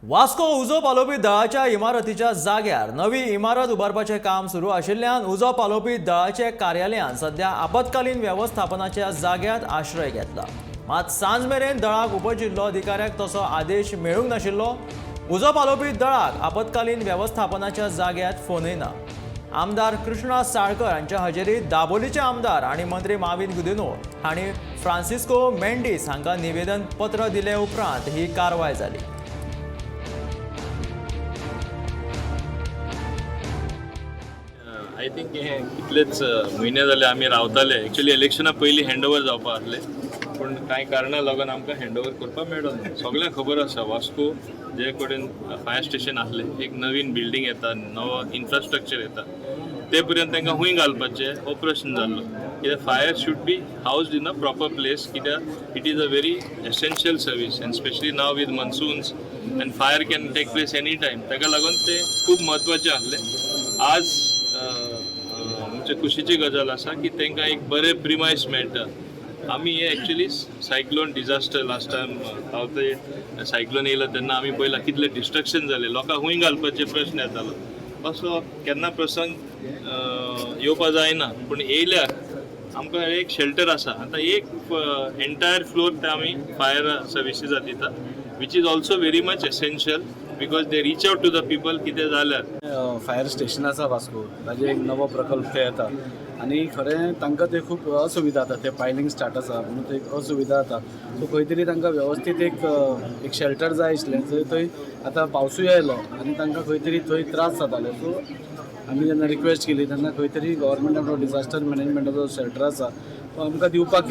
वास्को उजो पालोवपी दळाच्या इमारतीच्या जाग्यार नवी इमारत उबारपाचें काम सुरू आशिल्ल्यान उजो पालोवपी दळाचे कार्यालयान सध्या आपत्कालीन वेवस्थापनाच्या जाग्यात आश्रय घेतला. मात सांज मेरेन दळाक उपजिल्लोधिकाऱ्याक तसो आदेश मेळूंक नाशिल्लो. उजो पालोवपी दळाक आपत्कालीन वेवस्थापनाच्या जाग्यात फोनय ना. आमदार कृष्णा साळकर हांच्या हजेरीत दाबोलीचे आमदार आनी मंत्री माविन गुदिन्हो हांणी फ्रांसिस्को मेंडीस हांकां निवेदन पत्र दिले उपरांत ही कारवाय जाली. I think हे कितलेच म्हयने जाले आमी रावताले. एक्चुली इलेक्शना पयलीं हँडओवर जावपा आसलें, पूण कांय कारणां लागून आमकां हँडओवर करपाक मेळोना. सगळ्यांक खबर आसा, वास्को जे कडेन फायर स्टेशन आसलें, एक नवीन बिल्डींग येता, नवो इन्फ्रास्ट्रक्चर येता, ते पर्यंत तांकां खूंय घालपाचें हो प्रश्न जाल्लो, कित्याक fire should be housed in a proper place, कित्याक it is a very essential service and specially now with monsoons and fire can take place any time. ताका लागून ते खूब म्हत्वाचें आसलें. आज अ, अ, आमचे खुशीची गजाल आसा की तांकां एक बरें प्रिमायस मेळटा. आमी हे actually cyclone disaster, last time Tauktae cyclone येयलो तेन्ना आमी पळयलां कितलें डिस्ट्रक्शन जालें, लोकांक खूंय घालपाचे प्रश्न येतालो. असो केन्ना प्रसंग येवपा जायना, पूण येयल्यार आमकां एक शेल्टर आसा. आतां एक एंटायर फ्लोर ते आमी फायर सर्विसीसा दिता, which is also very much essential because they reach out to the people कितें जाल्यार. फायर स्टेशन आसा वास्को, ताजे एक नवो प्रकल्प थंय येता आनी खरें तांकां ते खूब असुविधा जाता. ते पायलिंग स्टार्ट आसा म्हणून ते एक असुविधा जाता. सो खंय तरी तांकां वेवस्थीत एक शेल्टर जाय आशिल्लें, जंय थंय आतां पावसूय आयलो आनी तांकां खंय तरी थंय त्रास जाताले. सो आमी जेन्ना रिक्वेस्ट केली तेन्ना खंय तरी गव्हर्मेंटान डिजास्टर मॅनेजमेंटाचो शेल्टर आसा तो आमकां दिवपाक गेलो.